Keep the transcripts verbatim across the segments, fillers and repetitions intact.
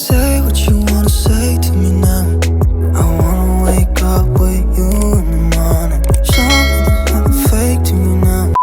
Say what you wanna say to me now. I wanna wake up with you in the morning. Something happened fake to me now.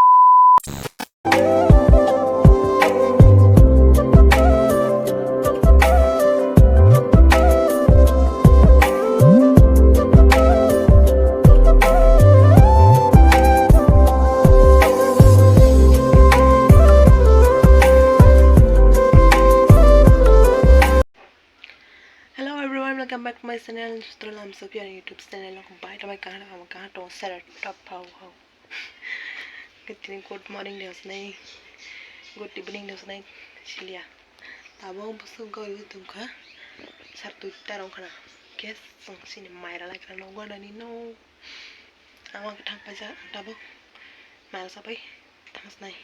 Hello everyone, welcome back to my channel. Sutro lam sopi ani YouTube channel ko bai to mai kahana kahana to sera top pau ho. Good morning de osnai, good evening de osnai, silia. Tabo bosong ko yu tum kha, sar tu ta rong khana. Kes song sini mai ra lai khana no gona ni no. Ama ka thang paisa tabo mai ra sapai. Thangsnai.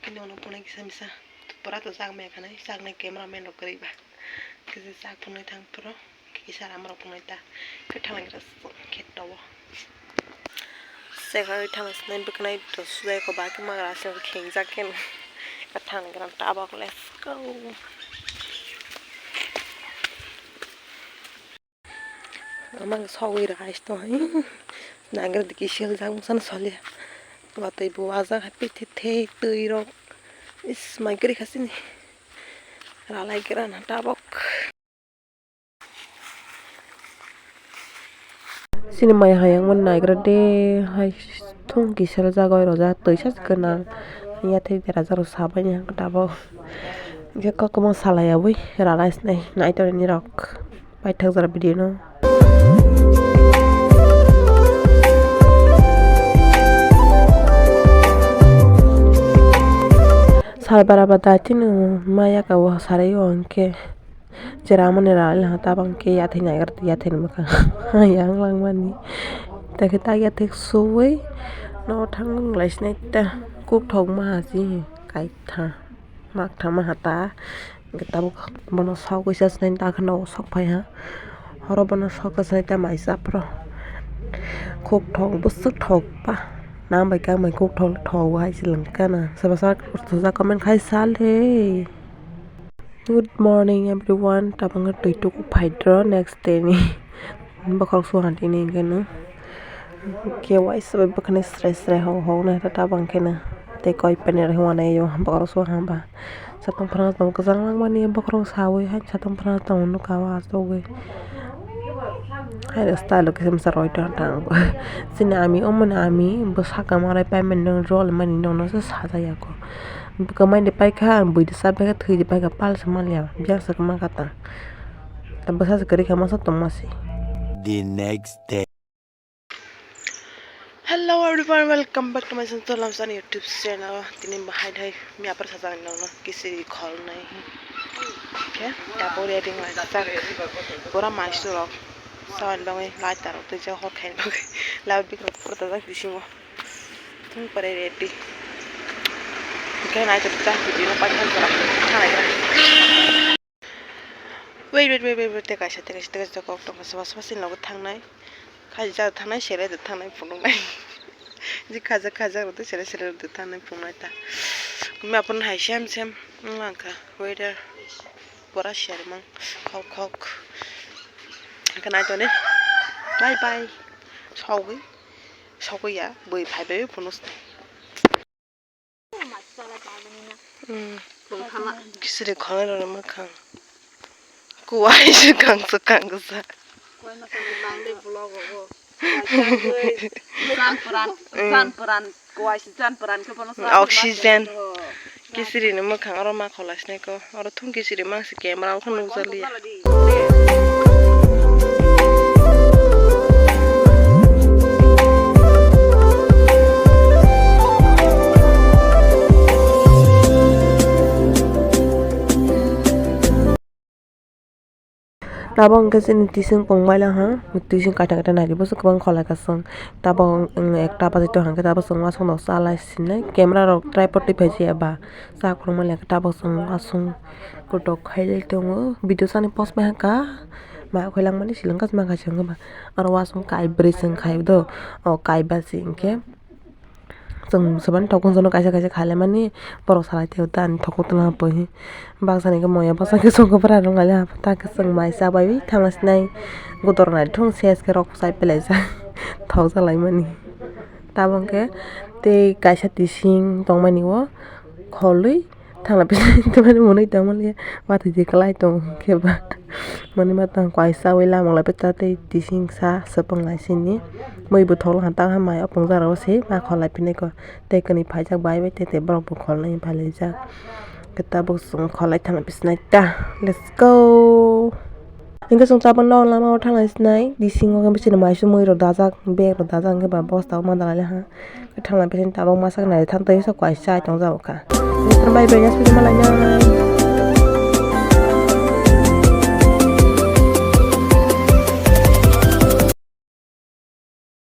Kini ono punai kisa misa. Pura to jak maya khanai, jaknai camera man rok kwrwi ba. Kisa jak punai thang phuru, kisa ram rok punai ta. Khe thanglai gra khe towo. Sekhai thangsnai bwkhnai to sujai ko ba khe magra se khengjak khe. Khe thanglai gra tabok, let's go. Ama sogwi rais to hai. Nagra diki sel jang sana solia. Watwi bo wajak hai pithe the twi rok. Is mai kwrwi kha sini. Ralai gra na tabok. Sini mai hayang man nagra de hai thung kisa jagoi rojak twi sa gwnang. Yathai dera jaro sabai ni tabok. Hingke kokoma salai aboi ralai sinai naitorni rok. Paithak jora video no. Sal bara ba daitino maya ka o sarai o hingke chera mani ralai ha tabang ke yathai naigar yathai ni mwkhang yang langmani. Takhe tak yathai suwi no thang lai sinai ta kuk thok ma ha si kai tha mak tha ma ha ta. Hingke tabuk bono sok kisa sinai ta kheno sok phai ha. Horo bono sok kisa sinai ta mai chapro. Khuk thok bwswk thok pa. Nang bai kang bai khuk thok thok hai se lwng kha na. Sobo sak soja comment khai sal he. Good morning everyone. Tabang twi tuku phai dro next day ni. Bokhorok suhan tini hingke no. Khe waisa bai bwkhani srai srai hok hok nai ta tabang khe no. Tei koi pani rok hwnwi yo bokhorok suha ba. Satong phano tong kwchang langmani bokhorok sawi hai satong phano tong nukha o achugwi. Hai style khe masa roi tong tang. Chini ami omo ni ami bwsakang ma roi pai mani nw rol mani nw nw se sajaya ko. Bwkha mai de paikha buidi sa paikha thwi de paikha pal se manya biyang se ma kha ta. Bwsa se kwrwi kha masa tong ma se. The next day. Hello everyone, welcome back to my channel, Lamsan YouTube channel. Tini bahai dai mi apar sajak nang na kisiri khol nai. Khe tapo ready ngai sak. Pura mai surok. Sawan bangai lai tarok tei je hor khain bangai. Lai bik rok pura tajak bisingo. Thung pare ready. Khe nai to ta video no paithak jora. Thanai gra. Wait, wait, wait, wait, wait, tei kaisa, tei kaisa, tei kaisa kok tong kha, soba, soba, sini logo thangnai. Khaijak thangnai, sere de thangnai, phunuknai. Ji khajak, khajak rw de, sere, sere rw de thangnai, phunuknai ta. Kumi aphuru hai sem, sem, wng lang kha, weather. Pura sere mang, khok, khok. Hingke nai toni. Bye, bye. Sogwi, sogwi ya, bui phai bai phunuk. Kisiri khonai rwna mwkhang. Kuwai swkang swkang kisa. Jan pran, jan pran, kuwai se jan pran khe bono. Oxygen. Kisiri ni mwkhang oro ma khola sinai ko. Oro thung kisiri mang se camera o khe nukjaliya. Tabok hwnkhe chini twising kong mailang ha, twising kaithang kaithang naidi bwswk kwbang kholai ka chwng. Tabok wng ekta baji tong hwnkhe tabok chwng uansukno chalai sinai, camera rok tripod twi phai jaya ba. Chak phuru manya khe tabok chwng uasuk kotok khailai tongo, video sani post bai hwnkha, ma khailang mani swlwng kha chwng kha chwng khe ba. Aro uasuk kai bwrwi chwng khai do, o kai baji hinkhe. Chwng swbani thokong jono kaisa kaisa khaile mani borok salai teo ta ani thokong tongla poi. Baksa ni khe moya baksa khe songkhe bwra rwng laile ha ta khe chwng mai cha bai thangna sinai godor nai thung ses khe rok chai pelaijak thok jalai mani. Tabok khe tei kaisa tising tongmani o kholwi. Thangla pisa tongmani mwnwi tongmani watwi je kwlai tong khe ba mwnwi ma tong kaisa ui lamang lai pita tei tising sa swpang lai sini mui bo thok laha ta ha mai opong jara o se ma khor lai phinai ko tei kwnwi phaijak bai bai tei tei borok bo khor lai phai laijak khe tabuk chwng khor lai thangla pisa nai ta let's go. Hingke chwng chabang nok lama o thang lai sinai, bisingo khe bisingo mai sumui rok dajak, bag rok dajak, hingke ba bosta o ma dalai le ha. Thang lai bising tabang masa nai thang tei sok kaisa tong jak kha. Bye bye, next video ma lai nai.